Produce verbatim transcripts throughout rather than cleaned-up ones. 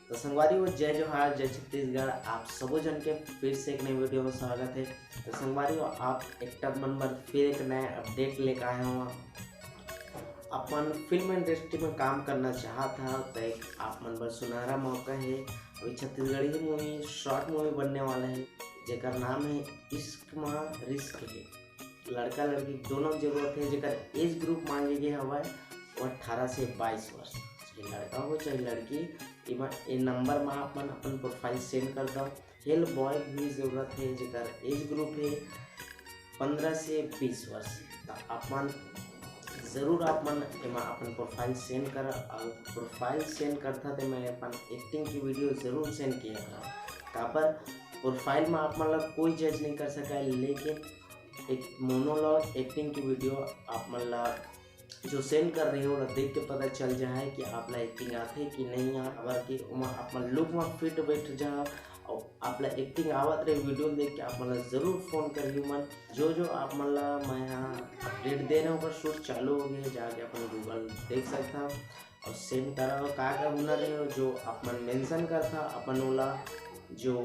तो संगवारी हो, जय जोहार, जय छत्तीसगढ़। आप सबो झन के फिर से एक नई वीडियो में स्वागत है। तो संगवारी हो, आप एक मन बर फिर एक नया अपडेट लेके आए हो। अपन फिल्म इंडस्ट्री में काम करना चाहत हा, तो एक आप मन बर सुनहरा मौका है। अभी छत्तीसगढ़ी मूवी, शॉर्ट मूवी बनने वाला है, जेकर नाम है इश्क मा रिस्क है। लड़का लड़की दोनों जरूरत है, जेकर एज ग्रुप मांगे गए हवय, वो अठारह से बाईस वर्ष, चाहे लड़का हो चाहे लड़की। एमा ए नंबर मा आप मन अपन प्रोफाइल सेंड कर दो। हेल बॉय भी जरूरत है, जेकर एज ग्रुप है पंद्रह से बीस वर्ष। तो आप मन जरूर आप मन एमा अपन प्रोफाइल सेंड कर, और प्रोफाइल सेंड करथा ते मैं अपन एक्टिंग की वीडियो जरूर सेंड किया करा। काबर प्रोफाइल में आप मन ला कोई जज नहीं कर सका है, लेकिन एक मोनोलॉग एक्टिंग की वीडियो आप मन ला जो सेंड कर रहे हो, ओला देख के पता चल जाए कि आप ला एक्टिंग आथे कि नहीं आ, काबर कि ओमा आप मन लुक में फिट बैठ जा। और आप ला एक्टिंग आवत रहे, वीडियो देख के आप मन ला जरूर फोन करियो मन। जो जो आप मन ला मैं यहाँ अपडेट दे रहे हूँ, ओकर शूट चालू हो गए, जाके अपन गूगल देख सकता। और सेंड करा, और का का हुनर है जो आप मन मेंशन करथा, अपन ओला जो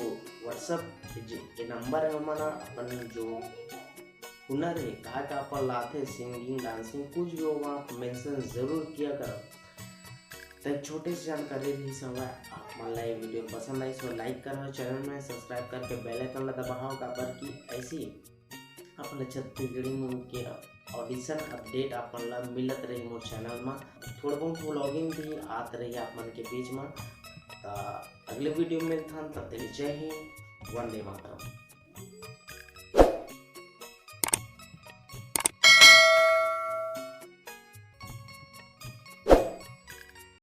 WhatsApp जे नंबर है, ओमा ना अपन जो हुनर है, का का अपन लाथे, सिंगिंग, डांसिंग, कुछ भी हो, वहाँ मेंशन जरूर किया करो। तो एक छोटे से जानकारी रही सब, आप मन ला ये वीडियो पसंद आई, सो लाइक करो, चैनल में सब्सक्राइब करके बेल आइकन ला दबाओ, काबर कि ऐसी अपन ला छत्तीसगढ़ी मूवी के ऑडिशन अपडेट अपन ला मिलत रही मोर चैनल में। थोड़ा बहुत व्लॉगिंग भी आत रही आप मन के बीच में। तो अगले वीडियो में मिलथन, तब तक जय हिंद, वंदे मातरम।